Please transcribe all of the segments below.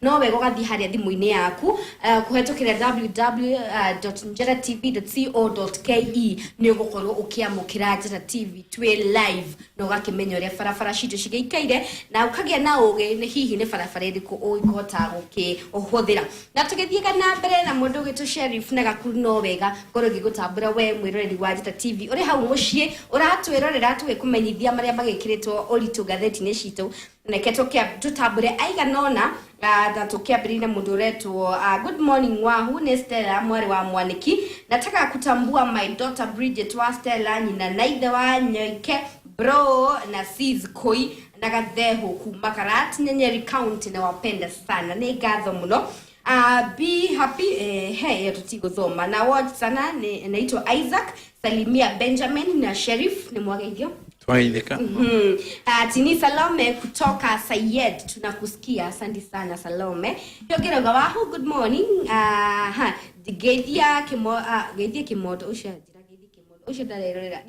No wega ũgathiĩ harĩa thimũ-inĩ yaku kũhetũkĩra www.njeratv.co.ke, nĩ ũgũkorwo ũkĩamũkĩra Njera TV twĩ live na ũgakĩmenya ũrĩa barabara citũ cigĩikaire na ũkagĩa na ũgĩ nĩ hihi nĩ barabara ĩrĩkũ ũngĩhota gũkĩhũthĩra. Na tũgĩthiĩga na mbere na mũndũ ũgĩtwo Sheriff na Gakuru, no wega ngorwo ngĩgũtambũra we mwĩroreri wa Njata TV ũrĩ hau mũciĩ ũratwĩrorera, tũgĩkũmenyithia marĩa magĩkĩrĩtwo ũritũ ngathĩti-inĩ citũ. Reke tũtambũre aigana ũna na tũkĩambĩrĩria na mũndũ ũretwo "Good morning Wahu, nĩ Stella mwarĩ wa Mwanĩki. Nataka kutambua my daughter Bridget wa Stella, nyina na ithe wa Nyoike bro na sis Koi na Gathehu kuma Karat, Nyeri County. Na wapenda sana." Nĩ ngatho mũno. Be happy he tũtigũthoma na watch sana. Ni naitwa Isaac, salimia Benjamin na Sheriff. Nĩ mwageithio. Twageithĩka. Tini Salome kutoka Sayed, tunakusikia. Asante sana, Salome. Yongerauga, "Wahu, good morning. Ha, geithia kimo, geithia kimondo ucio." Njira geithia kimondo ucio ndarerorera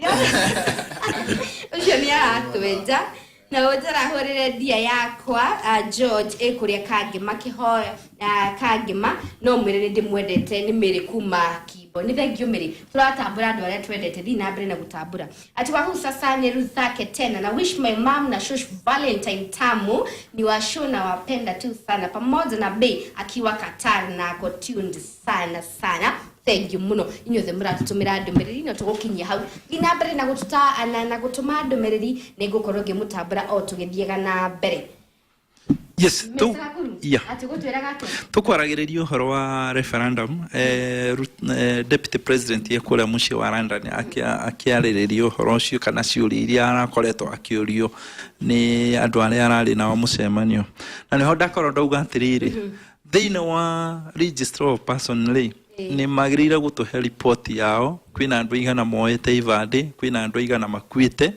ucio ni aratwenja na ũnjarahũrĩre ndia yakwa George ĩkũrĩa Kangĩma kĩhoya Kangĩma, no mwĩre nĩ ndĩmwendete. Nĩ Mĩrĩ kuma Kimbo. Nĩ thengio, Mĩrĩ. Tũratambũra andũ arĩa twendete. Thiĩ na mbere na gũtambũra. Ati, "Wahu, sasa ni Ruthake tena. Na wish my mom na shosh Valentine tamu, ni washo na wapenda tu sana, pamoja na Bay akiwa Qatar na ako tuned sana sana." Thank you muno inyuothe mũratũtũmĩra ndũmĩrĩri. No tũgũkinyia hau. Thiĩ na mbere na gũtũta na gũtũma ndũmĩrĩri, nĩ ngũkorwo ngĩmũtambũra o tũgĩthiaga na mbere. Yes, tu. Mr. Gakuru, atĩ gũtwĩraga atĩa? Tũkwaragĩrĩria ũhoro wa referendum. Deputy president ye kũrĩa mũciĩ wa London akĩarĩrĩria ũhoro ũcio kana ciũria iria arakoretwo akĩũrio nĩ andũ arĩa ararĩ nao mũcemanio, na nĩho ndakorwo ndauga atĩrĩrĩ, thĩinĩ wa register of person rĩ, nĩ magĩrĩire gũtũhe report yao, kwĩna andũ aigana moete ibandĩ, kwĩna andũ aigana makuĩte.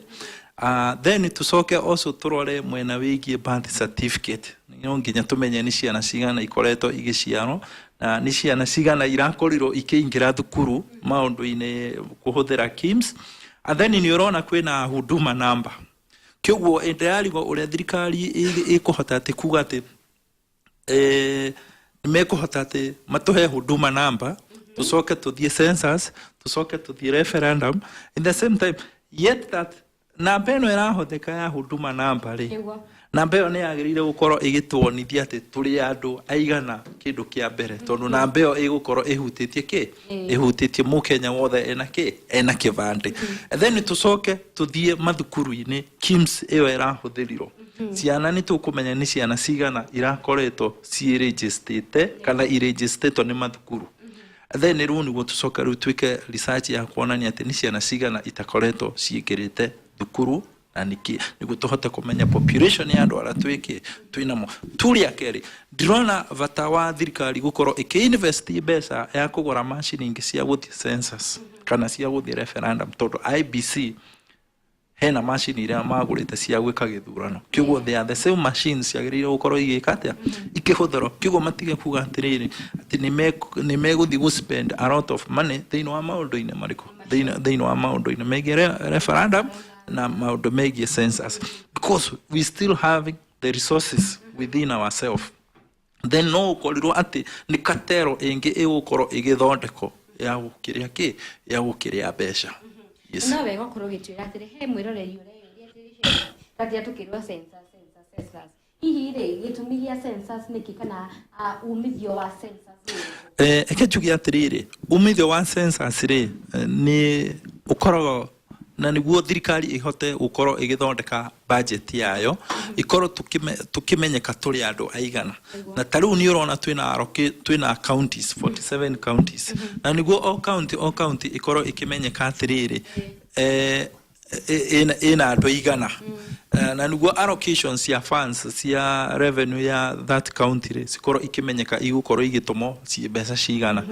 Then tucoke also tũrore mwena wĩgiĩ birth certificate. No nginya tũmenye nĩ ciana cigana ikoretwo igĩciarwo na nĩ ciana cigana irakorirwo ikĩingĩra thukuru maũndũ-inĩ kũhũthĩra KIMS. And then nĩ ũrona kwĩna Huduma Number, kĩoguo ndĩrarigwo ũrĩa thirikari ĩkũhota atĩ kuga atĩ nĩ mekũhota atĩ matũhe Huduma Number, tũcoke tũthiĩ census, tũcoke tũthiĩ referendum in the same time, yet that namba ĩno ĩrahũthĩka ya Huduma Number rĩ, namba ĩyo nĩ yagĩrĩire gũkorwo ĩgĩtuonithia atĩ tũrĩ andũ aigana, kĩndũ kĩa mbere, tondũ namba ĩyo ĩgũkorwo ĩhutĩtie kĩ? Ĩhutĩtie mũkenya wothe ena kĩ? Ena kĩbandĩ. And then tũcoke tũthiĩ mathukuru-inĩ, KIMS ĩyo ĩrahũthĩrirwo ciana, nĩ tũkũmenya nĩ ciana cigana irakoretwo ciĩrĩnjĩstĩte kana irĩnjĩstĩtwo nĩ mathukuru. Then rĩu nĩguo tũcoke rĩu twĩke research ya kuonania atĩ nĩ ciana cigana itakoretwo ciĩngĩrĩte thukuru na nĩkĩ, nĩguo tũhote kũmenya population ya andũ arĩa twĩkĩ twĩnamo. Turia kerĩ, ndirona bata wa thirikari gũkorwo ĩkĩ-invest mbeca ya kũgũra macini ingĩ cia gũthiĩ census kana cia gũthiĩ referendum, tondũ IEBC hena macini iria magũrĩte cia gwĩka gĩthurano, kĩguo they are the same machines ciagĩrĩire gũkorwo igĩka atĩa? Ikĩhũthĩrwo. Kĩguo matige kuga atĩrĩrĩ atĩ nĩ megũthiĩ gũ spend a lot of money thĩinĩ wa maũndũ-inĩ marĩkũ, thĩinĩ wa maũndũ-inĩ megiĩ referendum na maũndũ megiĩ census, because we still having the resources within ourselves. Then no ũkorirwo atĩ nĩ katero ĩngĩ ĩgũkorwo ĩgĩthondekwo ya gũkĩrĩa kĩ? Ya gũkĩrĩa mbeca, yes. No wega ũkorwo ũgĩtwĩra atĩrĩ, he mwĩroreri ũreyũria atĩrĩ, twatia tũkĩrwo census, census, census, hihi rĩ, gĩtũmi gĩa census nĩkĩ kana umithio wa census nĩ ũrĩkũ? Reke njuge atĩrĩrĩ, umithio wa census rĩ, nĩ ũkoragwo na nĩguo thirikari ĩhote gũkorwo ĩgĩthondeka budget yayo, ĩkorwo tũkĩmenyeka tũrĩ andũ aigana. Na ta rĩu nĩ ũrona twĩna counties, 47 counties, na nĩguo o county, o county ĩkorwo ĩkĩmenyeka atĩrĩrĩ, ĩna andũ aigana. Na nĩguo allocations cia funds cia revenue ya that county rĩ, cikorwo ikĩmenyeka igũkorwo igĩtũmwo ci mbeca cigana.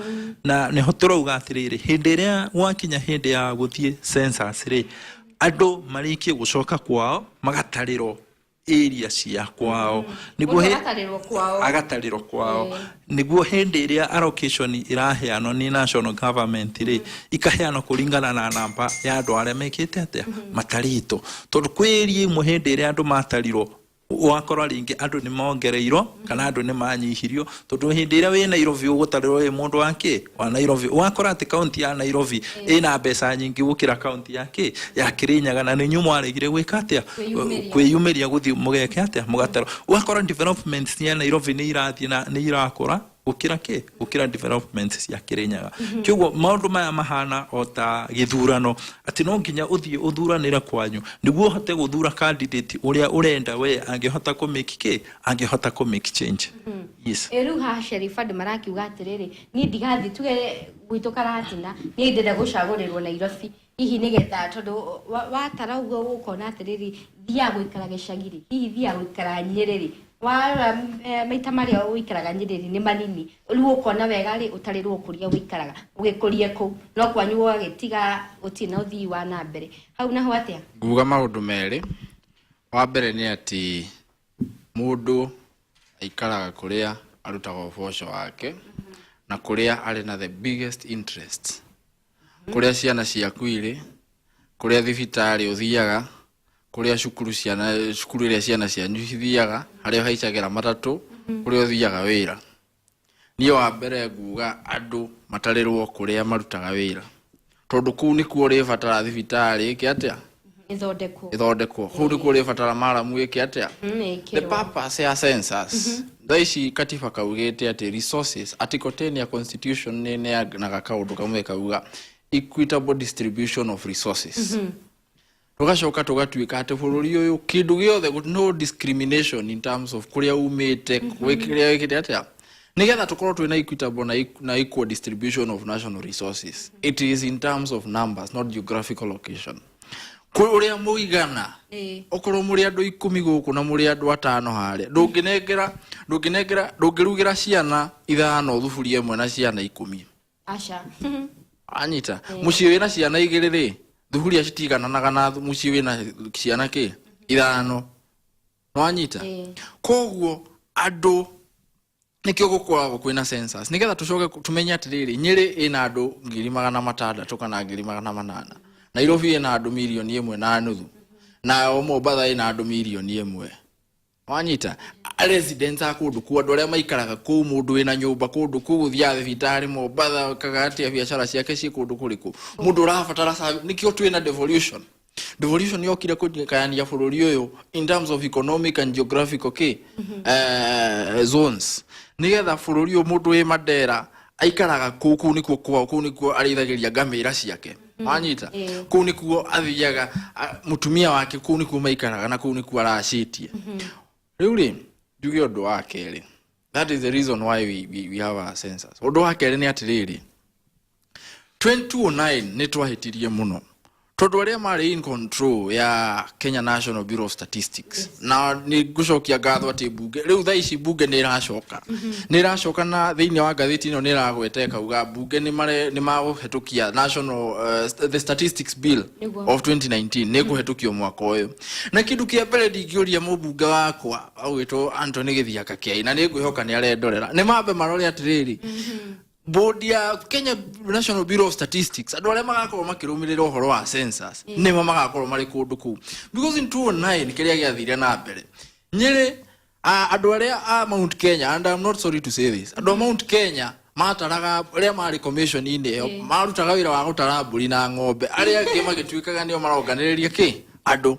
Na nĩho tũrauga atĩrĩrĩ, hĩndĩ ĩrĩa gwakinya hĩndĩ ya gũthiĩ census rĩ, andũ marĩkie gũcoka kwao magatarĩrwo area cia kwao nĩguo Mũndũ agatarĩrwo kwao. Agatarĩrwo kwao nĩguo hĩndĩ ĩrĩa allocation ĩraheanwo nĩ national government rĩ, ikaheanwo kũringana na namba ya andũ arĩa mekĩte atĩa? Matarĩtwo. Tondũ kwĩ area imwe hĩndĩ ĩrĩa andũ matarirwo Wakora rĩngĩ andũ nĩ mongereirwo kana andũ nĩ manyihirio, tondũ hĩndĩ ĩrĩa wĩ Nairobi ũgũtarĩrwo wĩ mũndũ wa kĩ wa Nairobi. Wakora atĩ kaunti ya Nairobi ĩna mbeca nyingĩ gũkĩra kaunti ya kĩ ya Kirinyaga, na nĩ inyuĩ mwaregire gwĩka atĩa? Kwĩyumĩria. Kwĩyumĩria gũthiĩ mũgeke atĩa, mũgatarwo. Wakora development cia Nairobi nĩ irathiĩ na nĩ irakũra gũkĩra kĩ gũkĩra development cia Kirinyaga. Kĩoguo maũndũ maya mahana o ta gĩthurano, atĩ no nginya ũthiĩ ũthuranĩre kwanyu nĩguo ũhote gũthura candidate ũrĩa ũrenda we angĩhota kũ make kĩ angĩhota kũ make change, yes. Ĩ rĩu haha Sheriff, andũ marakiuga atĩrĩrĩ, niĩ ndigathiĩ tuge gwitũ Karatina, niĩ ndĩrenda gũcagũrĩrwo Nairobi hihi nĩgetha tondũ watara ũguo ũkona atĩrĩrĩ, thiaga gũikara gĩcagi rĩ, hihi thiaga gũikara Nyĩrĩ rĩ, warora maita marĩa ũikaraga Nyĩrĩ rĩ nĩ manini. Rĩu ũkona wega rĩ ũtarĩrwo kũrĩa ũikaraga ũgĩkũrie kũu, no kwanyu ũgagĩtiga gũtirĩ na ũthii wa na mbere hau. Naho atĩa? Nguga maũndũ merĩ. Wa mbere nĩ atĩ mũndũ aikaraga kũrĩa arutaga ũboco wake na kũrĩa arĩ na the biggest interest, kũrĩa ciana ciaku irĩ, kũrĩa thibitarĩ ũthiaga, kũrĩa cukuru ciana cukuru ĩrĩa ciana cianyu cithiaga, harĩa ũhaicagĩra matatũ, kũrĩa ũthiaga wĩra. Niĩ wa mbere nguga andũ matarĩrwo kũrĩa marutaga wĩra, tondũ kũu nĩkuo ũrĩbatara thibitarĩ ĩke atĩa? Ĩthondekwo. Ĩthondekwo. Kũu nĩkuo ũrĩbatara maramu ĩke atĩa? The Ĩkĩrwo. purpose ya census thaa ici, katiba kaugĩte atĩ resources, article 10 ya constitution nĩ ĩneanaga kaũndũ kamwe kauga equitable distribution of resources. Tũgacoka tũgatuĩka atĩ bũrũri ũyũ kĩndũ gĩothe no discrimination in terms of kũrĩa umĩte, kũrĩa wĩkĩte atĩa, nĩgetha tũkorwo twĩna equitable na equal distribution of national resources. It is in terms of numbers, not geographical location, ũrĩa mũigana. Okorwo mũrĩ andũ 10 gũkũ na mũrĩ andũ 5 harĩa, ndũngĩnengera ndũngĩrugĩra ciana 5 thuburia ĩmwe na ciana 10. Aca. Anyita mũciĩ wĩna ciana 2 rĩ, thuburia citigananaga na mũciĩ wĩna ciana kĩ 5. Nwanyita? Koguo andũ nĩkĩo gũkoragwo kwĩna census, nĩgetha tũcoke tũmenye atĩrĩrĩ, Nyĩrĩ ĩna andũ 600,000 kana 800,000, Nairobi ĩna andũ 1.5 million, nayo Mombatha ĩna andũ 1 million. Wanyita? Residents a kũndũ kũu, andũ arĩa maikaraga kũu, mũndũ wĩna nyũmba kũndũ kũu, ũthiaga thibitarĩ Mombatha, kaga atĩa, biacara ciake ciĩ kũndũ kũrĩkũ, mũndũ ũrabatara service. Nĩkĩo twĩna devolution. Devolution yokire kũgayania bũrũri ũyũ in terms of economic and geographical kĩ zones, nĩgetha bũrũri ũyũ mũndũ wĩ Mandera aikaraga kũu, kũu nĩkuo kwao, kũu nĩkuo arĩithagĩria ngamĩra ciake. Wanyita? Kũu nĩkuo athiaga, mũtumia wake kũu nĩkuo maikaraga na kũu nĩkuo aracĩtie. Rĩu rĩ, njuge ũndũ wa kerĩ, that is the reason why we have a census. Ũndũ wa kerĩ nĩ atĩrĩrĩ, 2009 nĩ twahĩtirie mũno, tondũ arĩa marĩ in control ya Kenya National Bureau of Statistics, na nĩ ngũcokia ngatho atĩ mbunge rĩu thaa ici mbunge nĩ ĩracoka na thĩinĩ wa ngathĩti ĩno nĩ ĩragweta ĩkauga mbunge nĩ magũhetũkia national the statistics bill of 2019 nĩ kũhetũkio mwaka ũyũ. Na kĩndũ kĩa mbere ndingĩũria mũmbunge wakwa ũgwĩtwo Anthony Gĩthiaka Kĩai, na nĩ ngwĩhoka nĩ arendorera, nĩ mambe marore atĩrĩrĩ, board ya Kenya National Bureau of Statistics, andũ arĩa magakorwo makĩrũmĩrĩra ũhoro wa census nĩmo magakorwo marĩ kũndũ kũu, because in 2009 kĩrĩa gĩathire na mbere Nyĩrĩ, andũ arĩa a Mount Kenya, and I'm not sorry to say this, andũ a Mount Kenya mataraga, arĩa marĩ commission-inĩ ĩyo marutaga wĩra wa gũtara mbũri na ng'ombe, arĩa angĩ magĩtuĩkaga nĩo maronganĩrĩria kĩ andũ.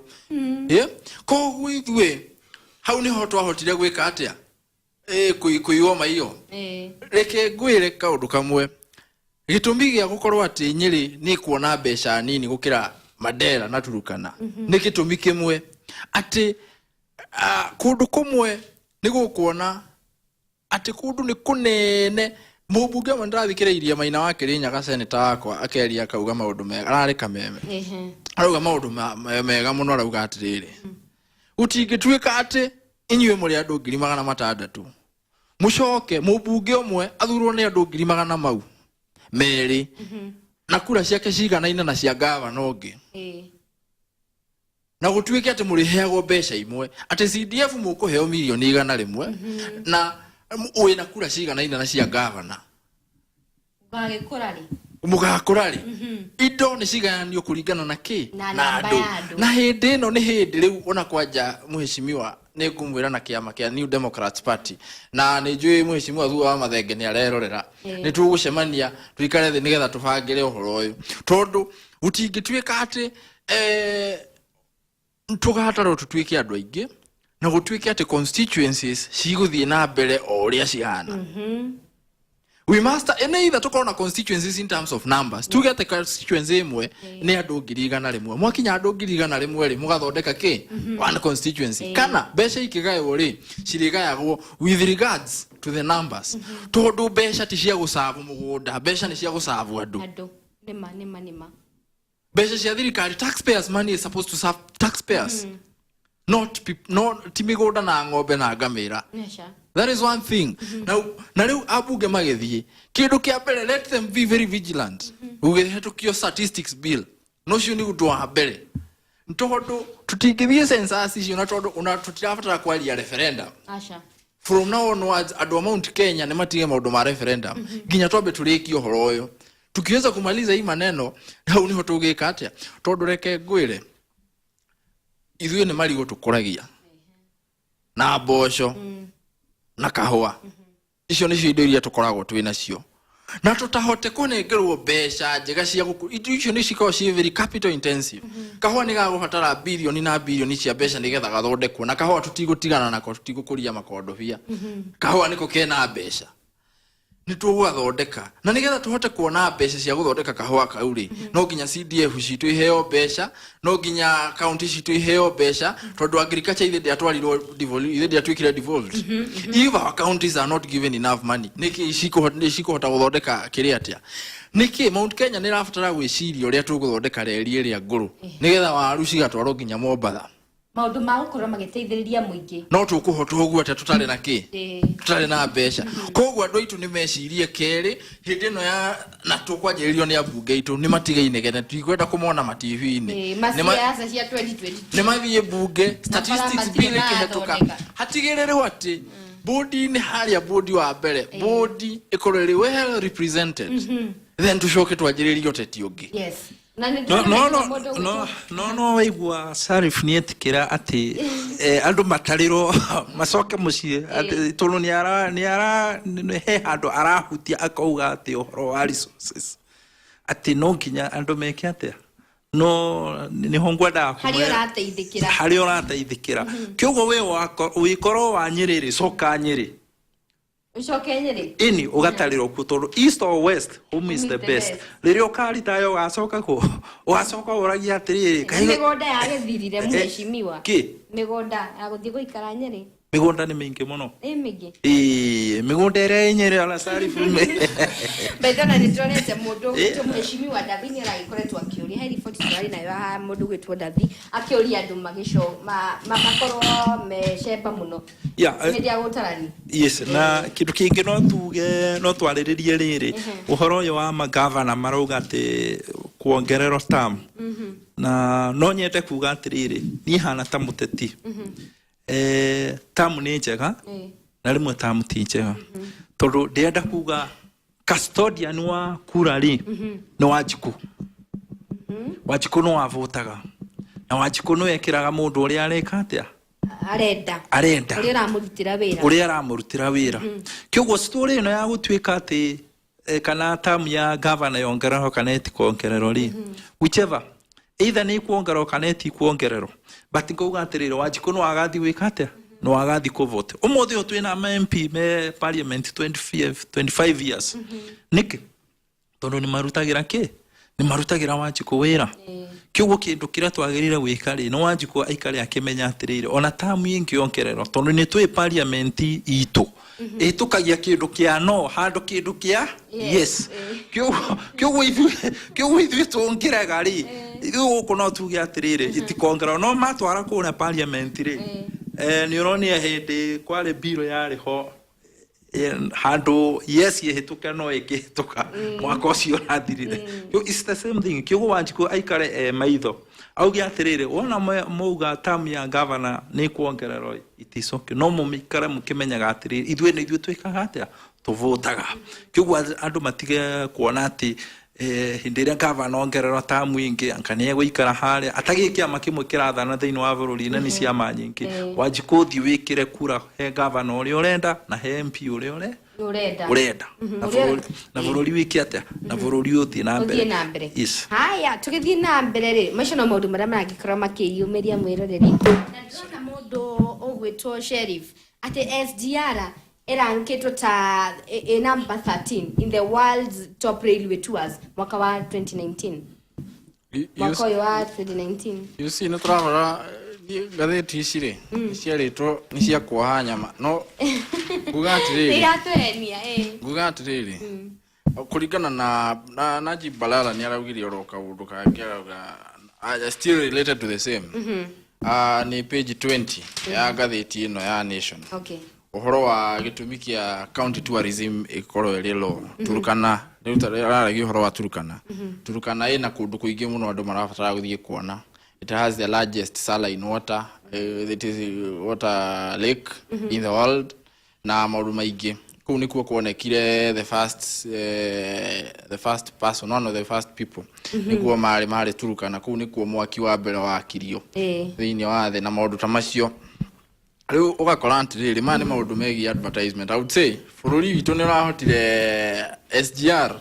Koguo ithuĩ hau nĩho twahotire gwĩka atĩa? Kũiywo maiyo. Reke ngwĩre kaũndũ kamwe, gĩtũmi gĩa gũkorwo atĩ Nyĩrĩ nĩ kuona mbeca nini gũkĩra Mandera na Turukana nĩ gĩtũmi kĩmwe, atĩ kũndũ kũmwe nĩ gũkuona atĩ kũndũ nĩ kũnene. Mũmbunge ũmwe ndĩrathikĩrĩirie, Maina wa Kĩrĩnyaga, seneta wakwa, akeria akauga maũndũ mega, ararĩ Kameme. Arauga maũndũ mega mũno. Arauga atĩrĩrĩ, gũtingĩtuĩka atĩ inyuĩ mũrĩ andũ 600,000, mũcoke mũmbunge ũmwe athurwo nĩ andũ 200,000 na kura ciake ciganaine na cia gavana ũngĩ, na gũtuĩke atĩ mũrĩheagwo mbeca imwe, atĩ CDF mũkũheo 100 million na wĩna kura ciganaine na cia gavana. Ũgagĩkũra rĩ? Mũgakũra rĩ, indo nĩ cigayanio kũringana na kĩ? Na namba ya andũ. Na hĩndĩ ĩno nĩ hĩndĩ rĩu ona kwanja mũheshimiwa nĩ ngũmwĩra na kĩama kĩa New Democrats Party, na nĩ njũĩ mũheshimiwa thutha wa mathenge nĩ arerorera. Nĩ tũgũcemania tũikare thĩ nĩgetha tũbangĩre ũhoro ũyũ, tondũ gũtingĩtuĩka atĩ tũgatarwo tũtuĩke andũ aingĩ na gũtuĩke atĩ constituencies cigũthiĩ na mbere o ũrĩa cihana. We must ene either tukorwo na constituencies in terms of numbers, tuge atĩ constituency ĩmwe nĩ andũ 100,000. Mwakinya andũ 100,000 rĩ, mũgathondeka kĩ one constituency, kana mbeca ikĩgaywo rĩ, cirĩgayagwo with regards to the numbers, tondũ mbeca ti cia gũcabu mũgũnda, mbeca nĩ cia gũcabu andũ. Andũ, nĩma nĩma nĩma. Mbeca cia thirikari, taxpayers money is supposed to serve taxpayers, not no ti mĩgũnda na ng'ombe na ngamĩra. Aca. That is one thing. Na rĩu ambunge magĩthiĩ, kĩndũ kĩa mbere, let them be very vigilant gũgĩhetũkio statistics bill. No ũcio nĩ ũndũ wa mbere, tondũ tũtingĩthiĩ census icio na tondũ ona tũtirabatara kwaria referendum. Aca. From now onwards, andũ a Mount Kenya nĩ matige maũndũ ma referendum nginya twambe tũrĩkie ũhoro ũyũ. Tukiweza kumaliza hii maneno, hau niho tũgĩka atĩa? Tondũ reke ngwĩre, ithuĩ nĩ marigũ tũkũragia na mboco na kahũa. Icio nĩcio indo iria tũkoragwo twĩ nacio, na tũtahote kũnengerwo mbeca njega cia gũkũ. Indo icio nĩ cikoragwo ciĩ very capital intensive. Kahũa nĩ gagũbatara birioni na birioni cia mbeca nĩgetha gathondekwo, na kahũa tũtigũtigana nako, tũtigũkũria makondobia. Kahũa nĩko kena mbeca, nĩ tũgũgathondeka, na nĩgetha tũhote kuona mbeca cia gũthondeka kahũa kau rĩ, no nginya CDF citũ iheo mbeca, no nginya kaunti citũ iheo mbeca, tondũ agriculture ithe ndĩatwarirwo ithe ndĩatuĩkire devolved. If our counties are not given enough money, nĩkĩ nĩ cikũhota gũthondeka kĩrĩa atĩa? Nĩkĩ Mount Kenya nĩ ĩrabatara gwĩciria ũrĩa tũgũthondeka reri ĩrĩa ngũrũ nĩgetha waru cigatwarwo nginya Mombatha? Maũndũ ma gũkorwo magĩteithĩrĩria mũingĩ. No tũkũhota ũguo atĩa tũtarĩ na kĩ? Tũtarĩ na mbeca. Koguo andũ aitũ nĩ mecirie kerĩ hĩndĩ ĩno ya na tũkwanjĩrĩrio nĩ ambunge aitũ nĩ matige inegene, tutikwenda kũmona ma TV-inĩ. Masiasa cia 2022. Nĩ mathiĩ bunge, statistics matirĩ bill ĩkĩhetũka, marathondeka. hatigĩrĩrwo atĩ bodi-inĩ harĩa, bodi wa mbere, bodi ĩkorwo ĩrĩ well represented, then tũcoke twanjĩrĩrie ũteti ũngĩ. Yes, na nĩ No no ndĩrona no mũndũ no no waigua Sharif nĩ etĩkĩra atĩ andũ matarĩrwo macoke mũciĩ, atĩ tondũ nĩ ara nĩ ara he handũ arahutia akauga atĩ ũhoro wa resources, atĩ no nginya andũ meke atĩa, no nĩho ngwendaga harĩa ũrateithĩkĩra. Harĩa ũrateithĩkĩra. Kĩoguo we wĩkorwo wa Nyĩrĩ rĩ, coka Nyĩrĩ. Ũcoke Nyĩrĩ. Ini ũgatarĩrwo kuo, tondũ east or west, home is the best. Rĩrĩa ũkaritaya ũgacoka kũ? Ũgacoka ũragia atĩrĩrĩ, mĩgũnda yagĩthirire, mheshimiwa? Kĩ? Mĩgũnda ya gũthiĩ gũikara Nyĩrĩ. Mĩgũnda nĩ mĩingĩ mũno. Ĩ mĩingĩ. Ĩĩ, mĩgũnda ĩrĩa ĩ Nyĩrĩ ona Sarifu Baitha na nĩndĩronete mũndũ ũgwĩtwo mheshimiwa Ndathi nĩ aragĩkoretwo akĩũria, he riboti tũrarĩ nayo ya mũndũ ũgwĩtwo Ndathi akĩũria andũ magĩco makorwo mecemba mũno hĩndĩ ya gũtarani. Yes, na kĩndũ kĩngĩ no tuge, no twarĩrĩrie rĩrĩ ũhoro ũyũ wa magavana marauga atĩ kuongererwo term, na no nyende kuga atĩrĩrĩ, niĩ hana ta mũteti, term nĩ njega na rĩmwe term ti njega, tondũ ndĩrenda kuga custodian wa kura rĩ nĩ Wanjikũ. Wanjikũ nĩ wavotaga, na Wanjikũ nĩ wekĩraga mũndũ ũrĩa areka atĩa? Arenda. Arenda. Ũrĩa ũramũrutĩra wĩra. Ũrĩa aramũrutĩra wĩra. Kĩoguo story ĩno ya gũtuĩka atĩ kana term ya gavana yongererwo kana ĩtikongererwo rĩ, whichever, either nĩ ikuongererwo kana ĩtikuongererwo, but ngauga atĩrĩrĩ, Wanjikũ no agathi gwĩka atĩa? No agathi kũvote. Ũmũthĩ ũyũ twĩna ma MP me parliament 25 years. Nĩkĩ? Tondũ nĩ marutagĩra kĩ? Nĩ marutagĩra Wanjikũ wĩra. Kĩoguo kĩndũ kĩrĩa twagĩrĩire gwĩka rĩ, nĩ Wanjikũ aikare akĩmenya atĩrĩrĩ, ona tamu ĩngĩongererwo, tondũ nĩ twĩ parliament itũ ĩtũkagia kĩndũ kĩa no handũ kĩndũ kĩa yes. Kĩoguo ithuĩ tũngĩrega rĩ, ithuĩ gũkũ no tuge atĩrĩrĩ, itikongererwo, no matwara kũrĩa parliament rĩ, nĩ ũronire hĩndĩ kwarĩ bill yarĩ ho, handũ yes ĩhĩtũke no ĩkĩhĩtũka mwaka ũcio ũrathirire. It's the same thing. Kĩoguo Wanjikũ aikare e maitho, auge atĩrĩrĩ, wona mauga term ya governor nĩ kuongererwo, it is okay, no mũmĩikare mũkĩmenyaga atĩrĩrĩ, ithuĩ nĩ ithuĩ twĩkaga atĩa? Tũvotaga. Kĩoguo andũ matige kuona atĩ Hĩndĩ ĩrĩa gavana ongererwo tamu ĩngĩ, anga nĩ egũikara harĩa atagĩ kĩama kĩmwe kĩrathana thĩinĩ wa bũrũri na nĩ ciama nyingĩ. Wanjikũ, ũthiĩ wĩkĩre kura he gavana ũrĩa ũrenda na he MP ũrĩa ũrenda. Ũrenda na na bũrũri wĩke atĩa? Na bũrũri ũthiĩ na mbere. Ũthiĩ na mbere. Yes. Haya, tũgĩthiĩ na mbere rĩ, macio no maũndũ marĩa marangĩkorwo makĩyumĩria, mwĩroreri. Na ndĩrona mũndũ ũgwĩtwo Sheriff atĩ SGR ĩrankĩtwo ta ĩ number 13 in the world's top railway tours mwaka wa 2019, mwaka ũyũ wa 2019. You see, nĩ tũrarora ngathĩti ici rĩ, nĩ ciarĩtwo nĩ cia kuoha nyama, no nguga atĩrĩrĩ, Iratũhenia ĩ. Nguga atĩrĩrĩ, kũringana na Najib Balala, nĩ araugire oro kaũndũ kangĩ, arauga still related to the same, nĩ page 20 ya ngathĩti ĩno ya Nation, ũhoro wa gĩtũmi kĩa county tourism ĩkorwo ĩrĩ low. Turukana rĩu araragia ũhoro wa Turukana. Turukana ĩna kũndũ kũingĩ mũno andũ marabatara gũthiĩ kuona. It has the largest saline water, it is water lake in the world, na maũndũ maingĩ. Kũu nĩkuo kuonekire the first person, one of the first people, nĩkuo marĩ Turukana. Kũu nĩkuo mwaki wa mbere wakirio thĩinĩ wa thĩ na maũndũ ta macio. Rĩu ũgakora atĩrĩrĩ, maya nĩ maũndũ megiĩ advertisement. I would say bũrũri witũ nĩ ũrahotire, SGR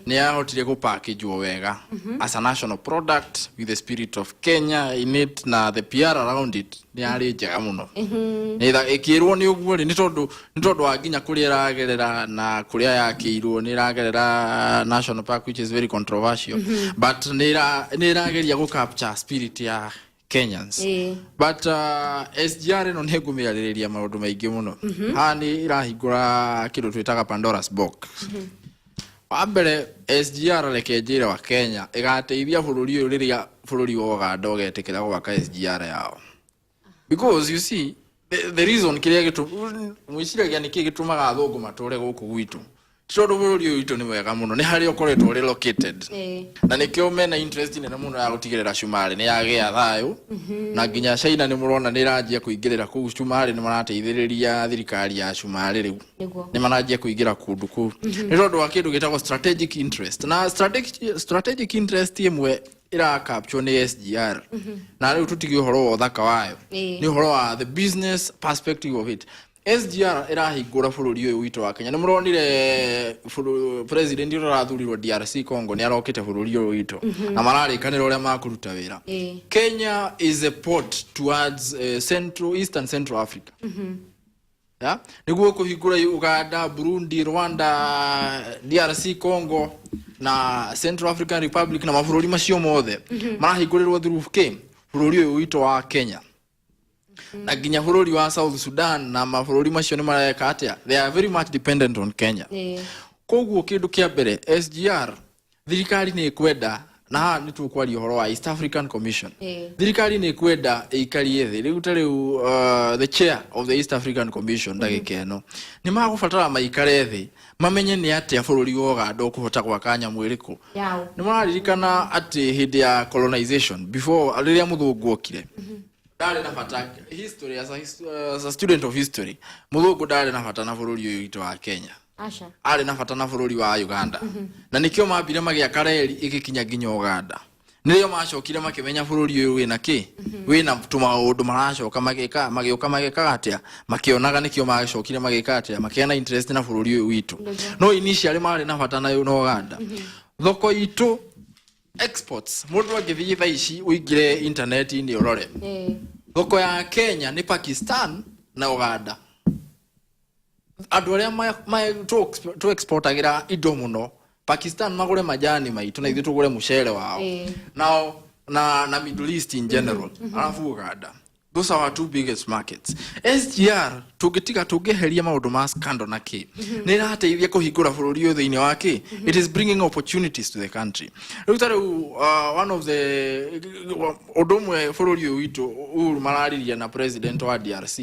nĩ yahotire gũpackageo wega as a national product with the spirit of Kenya in it, na the PR around it nĩ yarĩ njega mũno. Nĩ ĩkĩrwo nĩ ũguo rĩ, nĩ tondũ wa nginya kũrĩa ĩragerera na kũrĩa yakĩirwo, nĩ ĩragerera national park, which is very controversial, but nĩ ĩrageria gũ capture spirit ya Kenyans. But SGR ĩno nĩ ngũmĩarĩrĩria maũndũ maingĩ mũno. Haha nĩ ĩrahingũra kĩndũ twĩtaga Pandora's box. Wa mbere, SGR, reke njĩre wa Kenya, ĩgateithia bũrũri ũyũ rĩrĩa bũrũri wa Uganda ũgetĩkĩra gwaka SGR yao, because you see, the reason kĩrĩa mwĩciragia nĩkĩ gĩtũmaga athũngũ matũre gũkũ gwitũ, ti tondũ bũrũri ũyũ witũ nĩ mwega mũno, nĩ harĩa ũkoretwo ũrĩ located, na nĩkĩo mena interest nene mũno ya gũtigĩrĩra cumarĩ nĩ yagĩa thayũ. Na nginya China nĩ mũrona nĩ ĩranjia kũingĩrĩra kũu cumarĩ, nĩ marateithĩrĩria thirikari ya cumarĩ rĩu, nĩ maranjia kũingĩra kũndũ kũu nĩ tondũ wa kĩndũ gĩtagwo strategic interest. Na strategic interest ĩmwe ĩracapture nĩ SGR, na rĩu tũtige ũhoro wa ũthaka wayo, nĩ ũhoro wa the business perspective of it. SGR ĩrahingũra bũrũri ũyũ witũ wa Kenya. Nĩ mũronire president ũrĩa ũrathurirwo DRC Congo nĩ arokĩte bũrũri ũyũ witũ na mararĩkanĩra ũrĩa makũruta wĩra. Kenya is a port towards central, Eastern Central Africa, ya nĩguo kũhingũra Uganda, Burundi, Rwanda, DRC Congo na Central African Republic na mabũrũri macio mothe marahingũrĩrwo through k bũrũri ũyũ witũ wa Kenya, na nginya bũrũri wa South Sudan na mabũrũri macio nĩ mareka atĩa? They are very much dependent on Kenya. Koguo kĩndũ kĩa mbere, SGR, thirikari nĩ ĩkwenda, na haha nĩ tũkwaria ũhoro wa East African Commission, thirikari nĩ ĩkwenda ĩikarie thĩ rĩu ta rĩu the chair of the East African Commission ndagĩka ĩno nĩ magũbatara maikare thĩ mamenye nĩ atĩa bũrũri wa Uganda ũkũhota gwaka nyamũ ĩrĩkũ. Yao. Nĩ mararirikana atĩ hĩndĩ ya colonization, before rĩrĩa mũthũngũ okire, ndarĩ na bata history, as a student of history, mũthũngũ ndarĩ na bata na bũrũri ũyũ witũ wa Kenya. Aca. Arĩ na bata na bũrũri wa Uganda, na nĩkĩo mambire magĩaka reri ĩgĩkinya nginya Uganda. Nĩrĩo macokire makĩmenya bũrũri ũyũ wĩna kĩ, wĩna tũmaũndũ, maracoka magĩka, magĩũka magĩkaga atĩa, makĩonaga, nĩkĩo macokire magĩka atĩa, makĩgĩa na interest na bũrũri ũyũ witũ. No initially marĩ na bata na Uganda. Thoko itũ, exports, mũndũ angĩthiĩ thaa ici ũingĩre intaneti-inĩ ũrore, thoko ya Kenya nĩ Pakistan na Uganda. Andũ arĩa tũ exportagĩra indo mũno, Pakistan magũre majani maitũ na ithuĩ tũgũre mũcere wao, nao na Middle East in general, alafu Uganda. Those are our two biggest markets. SGR, tũngĩtiga tũngĩeheria maũndũ ma scandal na kĩ, nĩ ĩrateithia kũhingũra bũrũri ũyũ thĩinĩ wa kĩ. It is bringing opportunities to the country. Rĩu ta rĩu one of the ũndũ ũmwe bũrũri ũyũ witũ Uhuru marariria na president wa DRC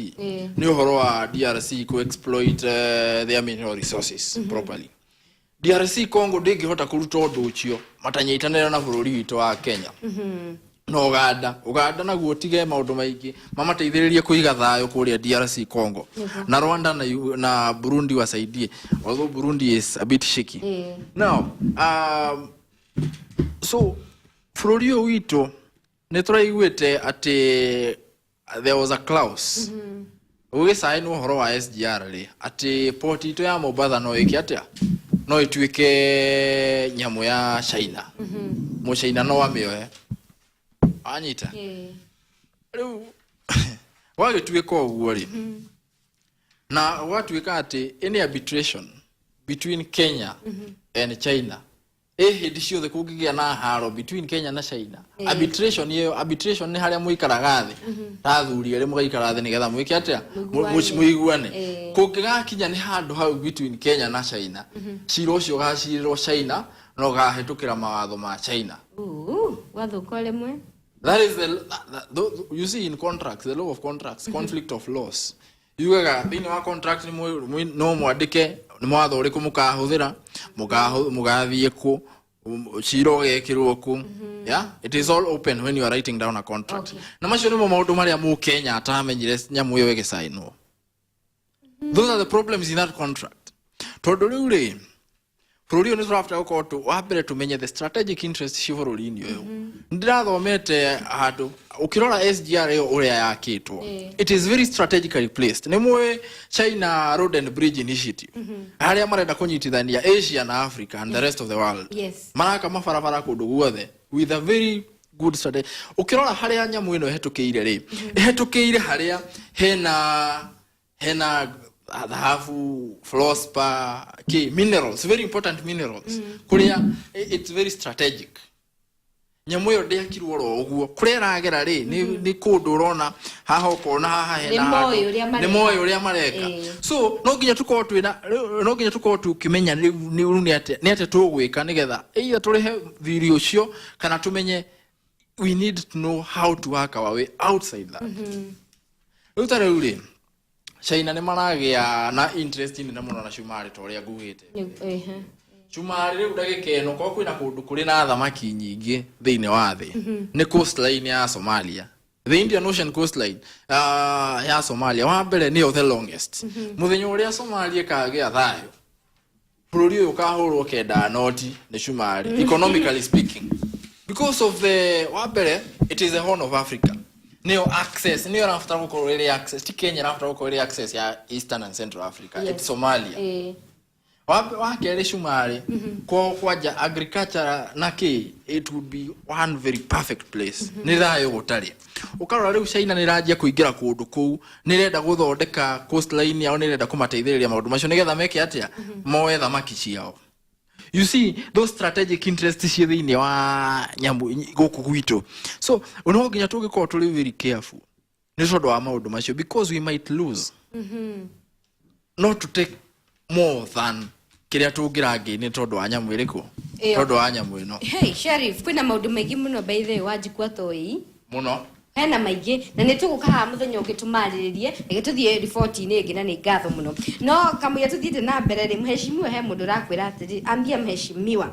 nĩ ũhoro wa DRC ku exploit their mineral resources properly. DRC Congo ndĩngĩhota kũruta ũndũ ũcio matanyitanĩra na bũrũri witũ wa Kenya na Uganda. Uganda naguo tige maũndũ maingĩ, mamateithĩrĩrie kũiga thayũ kũrĩa DRC Congo, na Rwanda na Burundi wasaidie, although Burundi is a bit shaky. Now So bũrũri ũyũ witũ nĩ tũraiguĩte atĩ there was a clause ũgĩcainwo ũhoro wa SGR rĩ, atĩ port itũ ya Mombatha no ĩke atĩa, no ĩtuĩke nyamũ ya China, mũchaina no amĩoe, anyita. Rĩu gwagĩtuĩka ũguo rĩ, na gwatuĩka atĩ any arbitration between Kenya and China, ĩ hĩndĩ ciothe kũngĩgĩa na haro between Kenya na China, arbitration ĩyo, arbitration nĩ harĩa mũikaraga thĩ ta athuri erĩ, mũgaikara thĩ nĩgetha mwĩke atĩa? Mũiguane. Mũiguane. Kũngĩgakinya nĩ handũ hau between Kenya na China, cira ũcio ũgacirĩrwo China na ũgahĩtũkĩra mawatho ma China. Gwathũka rĩmwe. That is the, that, that, you see, in contracts, the law of contracts, conflict of laws. Yugaga thĩinĩ wa contract nĩ no mwandĩke nĩ mwatho ũrĩkũ mũkahũthĩra, mũgathiĩ kũ, cira ũgekĩrwo kũ. Yeah, it is all open when you are writing down a contract. Na macio nĩmo maũndũ marĩa mũkenya atamenyire nyamũ ĩyo ĩgĩcainwo. Those are the problems in that contract. Tondũ rĩu rĩ, bũrũri ũyũ nĩ tũrabatara gũkorwo wa mbere tũmenye the strategic interest ci bũrũri-inĩ ũyũ. Nĩ ndĩrathomete handũ, ũkĩrora SGR ĩyo ũrĩa yakĩtwo, it is very strategically placed. Nĩ mũĩ China Road and Bridge Initiative, harĩa marenda kũnyitithania Asia na Africa and the rest of the world. Maraka mabarabara kũndũ guothe with a very good strategy. Ũkĩrora harĩa nyamũ ĩno ĩhetũkĩire rĩ, ĩhetũkĩire harĩa hena thahabu, fluorspar, ki minerals, very important minerals, kuria it's very strategic. Nyamũ ĩyo ndĩakirwo oro ũguo. Kũrĩa ĩragera rĩ, nĩ kũndũ ũrona haha, ũkona haha hena Nĩ moĩ handũ. ũrĩa Nĩ mareka. moĩ ũrĩa mareka. So no nginya tũkorwo tũkĩmenya rĩu nĩ atĩa tũgwĩka nĩgetha either tũrĩhe thirĩ ũcio kana tũmenye, we need to know how to work our way outside that. Rĩu ta rĩu rĩ, China nĩ maragĩa na interest nene mũno na cumarĩ, ta ũrĩa ngugĩte. Cumarĩ rĩu ndagĩka ĩno, korwo kwĩna kũndũ kũrĩ na thamaki nyingĩ thĩinĩ wa thĩ, nĩ coastline ya Somalia, the Indian Ocean coastline ya Somalia. Wa mbere nĩyo the longest. Mũthenya ũrĩa Somalia ĩkagĩa thayũ, bũrũri ũyũ ũkahũrwo kenda noti nĩ cumarĩ, economically speaking, because of the, wa mbere, it is the Horn of Africa, nĩyo access, nĩyo ĩrabatara gũkorwo ĩrĩ access. Ti Kenya ĩrabatara gũkorwo ĩrĩ access ya Eastern and Central Africa, it's Somalia. Wa kerĩ, cumarĩ kwa kwanja agriculture na kĩ, it would be one very perfect place. Nĩ thayũ gũtarĩ. Ũkarora rĩu China nĩ ĩranjia kũingĩra kũndũ kũu, nĩ ĩrenda gũthondeka coastline yao, nĩ ĩrenda kũmateithĩrĩria maũndũ macio nĩgetha meke atĩa? Moe thamaki ciao. You see those strategic interests ciĩ thĩinĩ wa nyamũ gũkũ gwitũ. So no nginya tũngĩkorwo tũrĩ very careful nĩ tondũ wa maũndũ macio, because we might lose, not to take more than kĩrĩa tũngĩrangĩ nĩ tondũ wa nyamũ ĩrĩkũ? Ĩyo. Tondũ wa nyamũ ĩno. Hey, Sheriff, kwĩna maũndũ maingĩ mũno, by the way, Wanjikwa Toi. Mũno. Hena maingĩ na nĩ tũgũka haha mũthenya ũngĩ tũmarĩrĩrie. Reke tũthiĩ riboti-inĩ ĩngĩ, na nĩ ngatho mũno. No kamũira tũthiĩte na mbere rĩ, mheshimiwa, he mũndũ ũrakwĩra atĩrĩ, ambia mheshimiwa,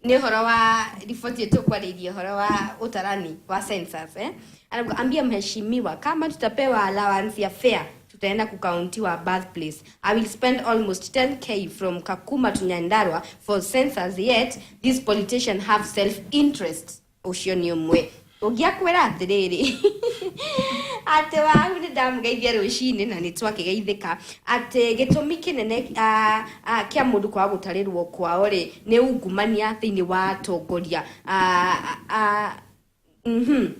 nĩ ũhoro wa riboti ĩyo tũkwarĩirie, ũhoro wa ũtarani wa census, eh? Anakuambia, "Ambia mheshimiwa kama tutapewa allowance ya fare, tutaenda kukauntiwa birthplace. I will spend almost 10K from Kakuma to Nyandarua for census, yet these politicians have self interest." Ũcio nĩ ũmwe. Ũngĩakwĩra atĩrĩrĩ, atĩ wahu nĩ ndamũgeithia rũcinĩ na nĩ twakĩgeithĩka, atĩ gĩtũmi kĩnene kĩa mũndũ kwaga gũtarĩrwo kwao rĩ, nĩ ungumania thĩinĩ wa atongoria.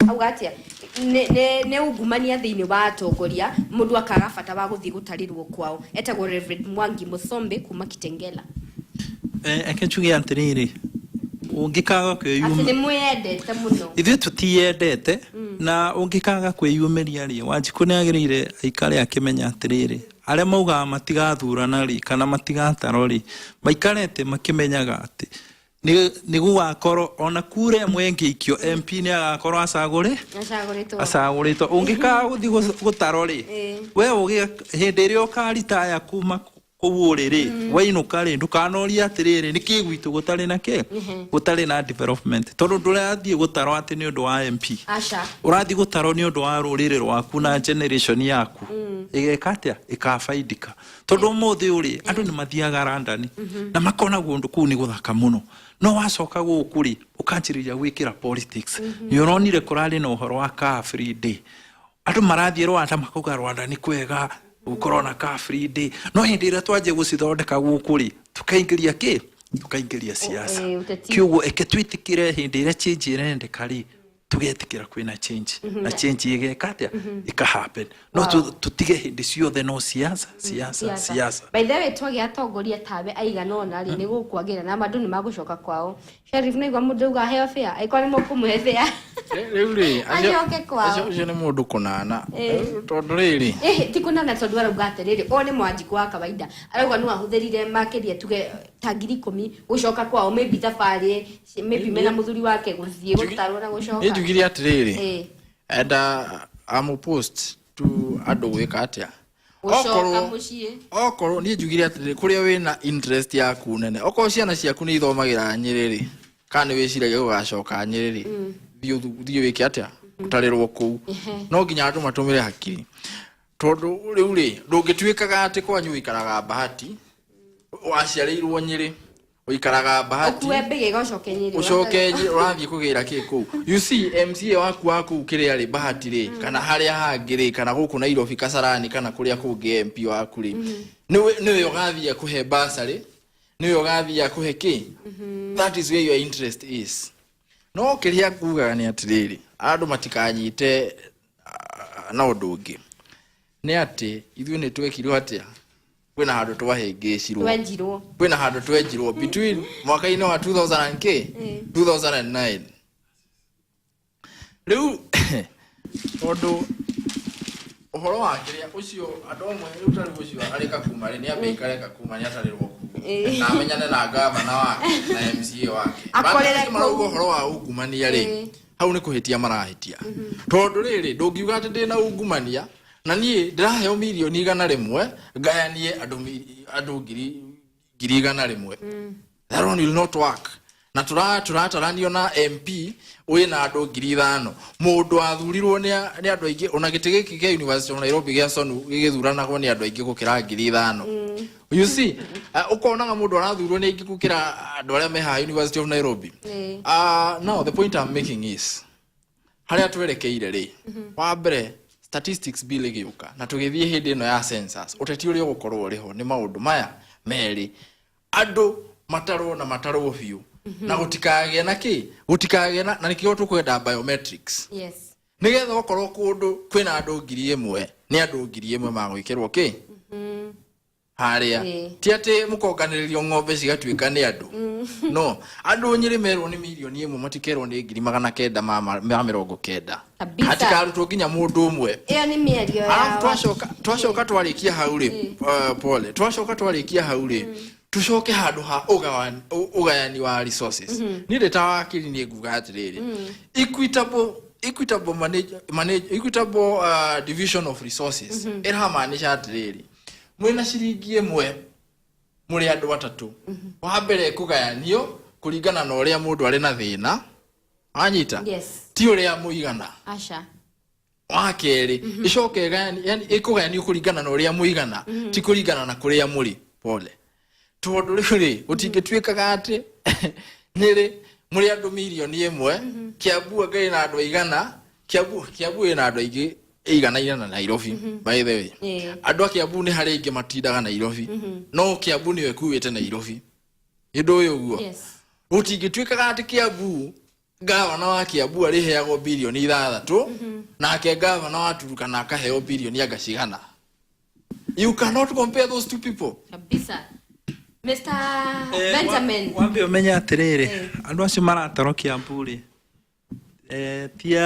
Auga atĩa? Nĩ ungumania thĩinĩ wa atongoria, mũndũ akaga bata wa gũthiĩ gũtarĩrwo kwao. Etagwo Reverend Mwangi Musombe kuma Kitengela. Eke njuge atĩrĩrĩ, ũngĩkaga atĩ kwĩyumĩria nĩ mwĩyendete mũno. Ithuĩ tũtiyendete. Na ũngĩkaga kwĩyumĩria rĩ, Wanjikũ nĩ agĩrĩire aikare akĩmenya atĩrĩrĩ, arĩa maugaga matigathurana rĩ, kana matigatarwo rĩ, maikarete makĩmenyaga atĩ nĩ gũgakorwo ona kura ĩmwe ĩngĩikio, MP nĩ agakorwo acagũrĩ acagũrĩtwo. Acagũrĩtwo. Ũngĩkaga gũthiĩ gũtarwo rĩ, we ũgĩ hĩndĩ ĩrĩa ũkaritaya kuma Kũu ũrĩ rĩ, wainũka rĩ, ndũkanorie atĩrĩrĩ, nĩkĩ gwitũ gũtarĩ na kĩ, gũtarĩ na development, tondũ ndũrathiĩ gũtarwo atĩ nĩ ũndũ wa MP. Aca. Ũrathiĩ gũtarwo nĩ ũndũ wa rũrĩrĩ rwaku na generation yaku ĩgeka atĩa, ĩkabaindika. Tondũ ũmũthĩ ũrĩ andũ nĩ mathiaga London na makona kũndũ kũu nĩ gũthaka mũno, no wacoka gũkũ rĩ, ũkanjĩrĩria gwĩkĩra politics. Nĩ ũronire kũrarĩ na ũhoro wa car free day, andũ marathiĩ Rwanda makauga Rwanda nĩ kwega gũkorwo na car free day, no hĩndĩ ĩrĩa twanjia gũcithondeka gũkũ rĩ, tukaingĩria kĩ, tukaingĩria siasa. Ũteti. Kĩũguo eke twĩtĩkĩre hĩndĩ ĩrĩa change ĩrendeka rĩ, tugetĩkĩra kwĩna change, na change ĩgeka atĩa, ĩka happen. No tũtige hĩndĩ ciothe no siasa, siasa, siasa. By the way, twagĩa atongoria tawe aigana ũna rĩ, nĩ gũkwagĩra na andũ nĩ magũcoka kwao. Sheriff, nĩ igua mũndũ auga aheo fare, angĩkorwo nĩ mũkũmũhe fare. Rĩu rĩ, Acoke kwao. Ũcio nĩ mũndũ kũnana, tondũ rĩrĩ, Ĩhĩ, ti kũnana, tondũ arauga atĩrĩrĩ, ũyũ nĩ mwanjikũ wa kawaida, arauga no ahũthĩrire makĩria tuge ta 10,000 gũcoka kwao, maybe thabarĩ, maybe mena mũthuri wake gũthiĩ gũtarwo na gũcoka. Nĩ njugire atĩrĩrĩ, and I'm opposed to andũ gwĩka atĩa, Gũcoka mũciĩ. Okorwo niĩ njugire atĩrĩrĩ, kũrĩa wĩna interest yaku nene, okorwo ciana ciaku nĩ ithomagĩra Nyĩrĩ rĩ, kana nĩ wĩciragia gũgacoka Nyĩrĩ rĩ, thiĩ wĩke atĩa, ũtarĩrwo kũu. No nginya andũ matũmĩre hakiri, tondũ rĩu rĩ, ndũngĩtuĩkaga atĩ kwanyu ũikaraga Bahati, waciarĩirwo Nyĩrĩ, ũikaraga Bahati, ũkue mbĩgĩga ũcoke Nyĩrĩ. Ũcoke Nyĩrĩ, ũrathiĩ kũgĩra kĩ kũu? You see, MCA waku wa kũu kĩrĩa rĩ, Bahati rĩ, kana harĩa hangĩ rĩ, kana gũkũ Nairobi Kasarani, kana kũrĩa kũngĩ, MP waku rĩ, nĩwe ũgathiĩ akũhe bursary, nĩwe ũgathiĩ akũhe kĩ. That is where your interest is. No kĩrĩa ngugaga nĩ atĩrĩrĩ, andũ matikanyite na ũndũ ũngĩ, nĩ atĩ ithuĩ nĩ twekirwo atĩa, kwĩna handũ twahĩngĩcirwo. Twenjirwo. Kwĩna handũ twenjirwo between mwaka-inĩ wa 2000 and k 2009. Rĩu tondũ ũhoro wa kĩrĩa ũcio, andũ amwe rĩu, ta rĩu ũcio arĩ Kakuma rĩ, nĩ ambe ikare Kakuma, nĩ atarĩrwo kũu na amenyane na gavana wake na MCA wake. Akorere Baada marauga kũu. ũhoro wa ungumania rĩ, hau nĩ kũhĩtia marahĩtia, tondũ rĩrĩ, ndũngiuga atĩ ndĩna ungumania na niĩ ndĩraheo mirioni 100 ngayanie andũ 100,000. That one will not work. Na tũrataranio na MP wĩna andũ 5,000, mũndũ wathurirwo nĩ andũ aingĩ. Ona gĩtĩ gĩkĩ kĩa University of Nairobi gĩa SONU gĩgĩthuranagwo nĩ andũ aingĩ gũkĩra 5,000. You see, ũkonaga mũndũ arathurwo nĩ aingĩ gũkĩra andũ arĩa me haha University of Nairobi. Now the point I'm making is, harĩa twerekeire rĩ, wa mbere Statistics Bill ĩgĩũka na tũgĩthiĩ hĩndĩ ĩno ya census, ũteti ũrĩa ũgũkorwo ũrĩ ho nĩ maũndũ maya merĩ: andũ matarwo na matarwo biũ, na gũtikagĩe na kĩ, gũtikagĩe na nĩkĩo tũkwenda biometrics, nĩgetha okorwo kũndũ kwĩna andũ 1,000, nĩ andũ 1,000 magwĩkĩrwo kĩ harĩa. Ti atĩ mũkonganĩrĩrio ng'ombe cigatuĩka nĩ andũ. No andũ Nyĩrĩ merwo nĩ 1 million, matikerwo nĩ 990. Hatikarutwo nginya mũndũ ũmwe. Ĩyo nĩ mĩario ya Arabu twacoka twarĩkia hau rĩ, pole, twacoka twarĩkia hau rĩ, tucoke handũ ha ũgayani wa resources. Niĩ ndĩ ta wakiri nĩ nguga atĩrĩrĩ, equitable manage, equitable division of resources ĩramaanisha atĩrĩrĩ, mwĩna ciringi 1 mũrĩ andũ atatũ, wa mbere kũgayanio kũringana na ũrĩa mũndũ arĩ na thĩna, wanyita? Yes. Ti ũrĩa mũigana. Aca. Wa kerĩ ĩcoke yani ĩkũgayanio kũringana na ũrĩa mũigana, ti kũringana na kũrĩa mũrĩ. Pole, tondũ rĩu rĩ, gũtingĩtuĩkaga atĩ Nyĩrĩ mũrĩ andũ 1 million, Kiambu anga ĩna andũ aigana. Kiambu ĩna andũ aingĩ ĩiganaine na Nairobi, by the way. Andũ a Kiambu nĩ harĩ aingĩ matindaga Nairobi, no Kiambu nĩyo ĩkuĩte Nairobi hĩndĩ ũyũ ũguo. Gũtingĩtuĩkaga atĩ Kiambu, gavana wa Kiambu arĩheagwo 6 bilioni, nake gavana wa Turukana akaheo bilioni anga cigana. You cannot compare those two people. Kabisa. Mr. Benjamin. Wambe ũmenye atĩrĩrĩ, andũ acio maratarwo Kiambu rĩ, ti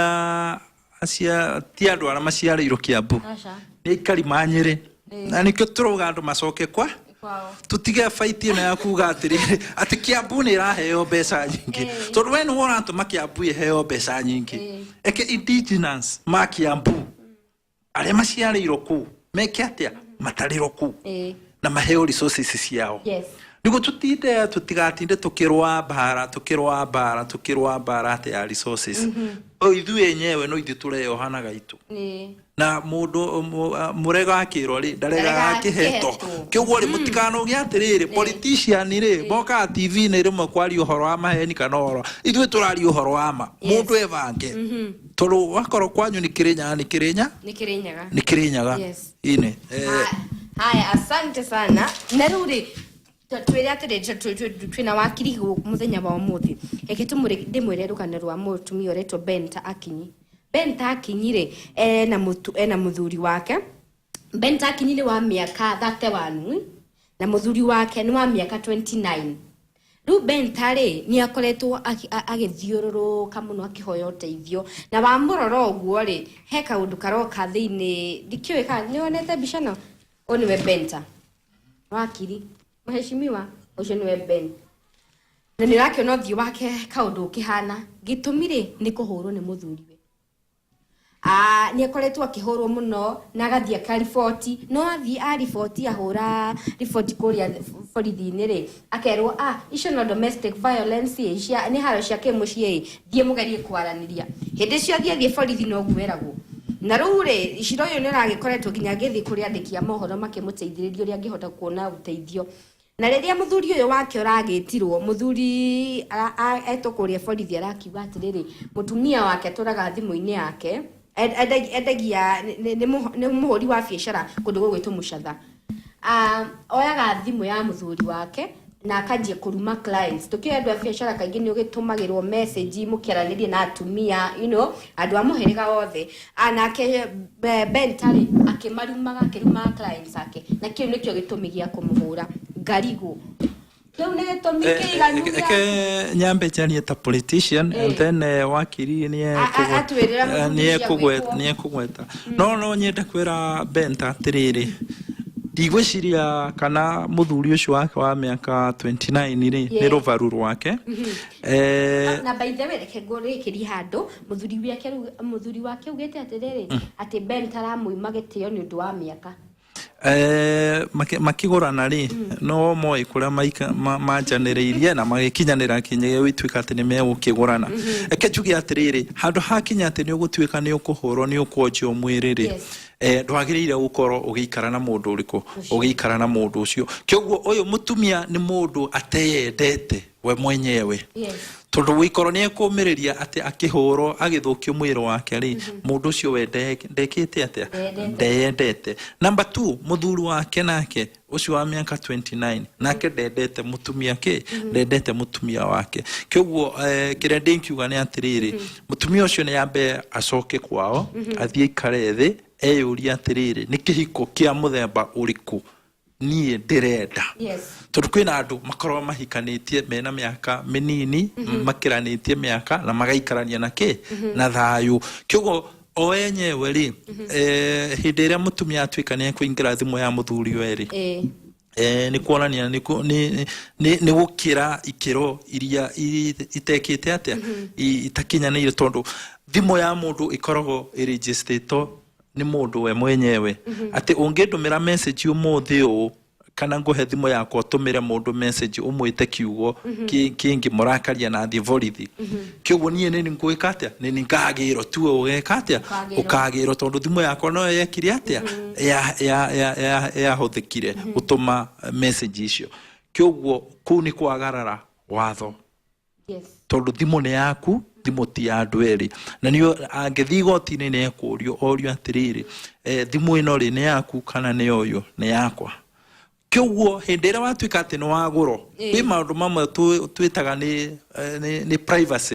andũ arĩa maciarĩirwo Kiambu. Aca. Nĩ aikari ma Nyĩrĩ, na nĩkĩo tũrauga andũ macoke kwa Kwao. Tutige fight ĩno ya kuga atĩrĩrĩ, atĩ Kiambu nĩ ĩraheo mbeca nyingĩ, tondũ we nĩwe ũratũma Kiambu ĩheo mbeca nyingĩ. Eke indigenous ma Kiambu arĩa maciarĩirwo kũu meke atĩa, matarĩrwo kũu. Na maheo resources ciao. Niguo tutinde tutigatinde tukirwa mbara, tukirwa mbara, tukirwa mbara ati ya resources. O ithuĩ enyewe no ithuĩ tũreyohanaga itu. Na mundu murega akirwo ri ndarega akihetwo. Akĩhetwo. Kĩoguo rĩ, mũtikanoge atĩrĩrĩ, politician rĩ mokaga TV-inĩ rĩmwe kwaria ũhoro wa maheni kana ũhoro, ithuĩ tũraria ũhoro wa ma. Mũndũ ebange, tondũ wakorwo kwanyu nĩ Kĩrĩnyaga, nĩ Kĩrĩnya. Nĩ Kĩrĩnyaga. Nĩ Kĩrĩnyaga. Ine. Haya, asante sana. Na rĩu rĩ, twĩre atĩrĩ, twĩna wakiri mũthenya wa ũmũthĩ. Reke ndĩmwĩre rũgano rwa mũtumia ũretwo Benta Akinyi. Benta Akinyi rĩ, ena mũthuri wake. Benta Akinyi nĩ wa mĩaka 31 na mũthuri wake nĩ wa mĩaka 29. Rĩu Benta rĩ, nĩ akoretwo agĩthiũrũrũka mũno akĩhoya ũteithio, na wamũrora ũguo rĩ, he kaũndũ karoka thĩinĩ. Ndikĩũĩ kana nĩ wonete mbica ĩno. Ũyũ nĩwe Benta, wakiri mheshimiwa, ũcio nĩwe Ben, na nĩ ũrakĩona ũthiũ wake kaũndũ ũkĩhana. Gĩtũmi rĩ, nĩ kũhũrwo nĩ mũthuriwe. Nĩ akoretwo akĩhũrwo mũno na agathiĩ akariboti, no athiĩ ariboti, ahũra riboti kũrĩa borithi-inĩ rĩ, akerwo, "Ah, icio no domestic violence ĩ, cia nĩ haro cia kĩmũciĩ ĩ, thiĩ mũgerie kwaranĩria." Hĩndĩ ciothe athiĩ borithi noguo eragwo. Na rĩu rĩ, cira ũyũ nĩ ũragĩkoretwo nginya agĩthiĩ kũrĩ andĩki a mohoro makĩmũteithĩrĩria ũrĩa angĩhota kuona ũteithio. Na rĩrĩa mũthuri ũyũ wake ũragĩtirwo, mũthuri etwo kũrĩa borithi, arakiuga atĩrĩrĩ, mũtumia wake atũraga thimũ-inĩ yake, endagia, nĩ mũhũri wa biacara kũndũ gũgwĩtwo Mũcatha. Oyaga thimũ ya mũthuri wake na akanjia kũruma clients. Tũkĩoya andũ a biacara kaingĩ nĩ ũgĩtũmagĩrwo message mũkĩaranĩria na atumia, andũ a mũhĩrĩga wothe. Nake Benta rĩ, akĩmarumaga, akĩrumaga clients ake, na kĩu nĩkĩo gĩtũmi gĩa kũmũhũra ngarigũ. Kĩu nĩ gĩtũmi kĩiganu gĩa Eke nyambe njarie ta politician and then wakiri nĩ Atwĩrĩra mũthuri nĩ cia gwĩkwo. Nĩ ekũgweta, no nyende kwĩra Benta atĩrĩrĩ, ndigwĩciria kana mũthuri ũcio wake wa mĩaka 29 rĩ, nĩ rũbaru rwake. Na by the way, reke ngũrĩkĩrie handũ. Mũthuri wake rĩu, mũthuri wake augĩte atĩrĩrĩ, atĩ Ben taramũima gĩtĩo nĩ ũndũ wa mĩaka. Makĩgũrana rĩ, no moĩ kũrĩa manjanĩrĩirie na magĩkinyanĩra kinya gĩgũtuĩka atĩ nĩ megũkĩgũrana. Reke njuge atĩrĩrĩ, handũ hakinya atĩ nĩ ũgũtuĩka nĩ ũkũhũrwo, nĩ ũkwenjwo mwĩrĩ rĩ, ndwagĩrĩire gũkorwo ũgĩikara na mũndũ ũrĩkũ, ũgĩikara na mũndũ ũcio. Kĩoguo ũyũ mũtumia nĩ mũndũ ateyendete we mwenyewe, tondũ gũikorwo nĩ ekũmĩrĩria atĩ akĩhũrwo, agĩthũkio mwĩrĩ wake rĩ, mũndũ ũcio we ndekĩte atĩa? Ndeyendete. Ndeyendete. Number 2, mũthuri wake nake ũcio wa mĩaka 29 nake ndendete mũtumia kĩ, ndendete mũtumia wake. Kĩoguo kĩrĩa ndĩngiuga nĩ atĩrĩrĩ, mũtumia ũcio nĩ ambe acoke kwao, athiĩ aikare thĩ, eyũrie atĩrĩrĩ, nĩ kĩhiko kĩa mũthemba ũrĩkũ niĩ ndĩrenda? Tondũ kwĩna andũ makoragwo mahikanĩtie mena mĩaka mĩnini, makĩranĩtie mĩaka na magaikarania na kĩ na thayũ. Kĩoguo o enyewe rĩ, hĩndĩ ĩrĩa mũtumia atuĩka nĩ ekũingĩra thimũ ya mũthuri we rĩ, nĩ kuonania nĩ gũkĩra ikĩro iria itekĩte atĩa, itakinyanĩire, tondũ thimũ ya mũndũ ĩkoragwo ĩrĩnjĩstĩtwo nĩ mũndũ we mwenyewe, atĩ ũngĩndũmĩra message ũmũthĩ ũũ, kana ngũhe thimũ yakwa ũtũmĩre mũndũ message ũmwĩte kiugo kĩngĩmũrakaria na athiĩ borithi, kĩoguo niĩ nĩ ngwĩka atĩa? Nĩ ngagĩrwo tuwe ũgeka atĩa? Ũkagĩrwo. Ũkagĩrwo, tondũ thimũ yakwa noyo yekire atĩa, yahũthĩkire gũtũma message icio. Kĩoguo kũu nĩ kwagarara watho, tondũ thimũ nĩ yaku, thimũ ti ya andũ erĩ. Na nĩo angĩthiĩ igoti-inĩ nĩ ekũrio, orio atĩrĩrĩ, thimũ ĩno rĩ, nĩ yaku kana nĩ ũyũ? Nĩ yakwa. Kĩoguo hĩndĩ ĩrĩa watuĩka atĩ nĩ wagũrwo, kwĩ maũndũ mamwe twĩtaga nĩ privacy.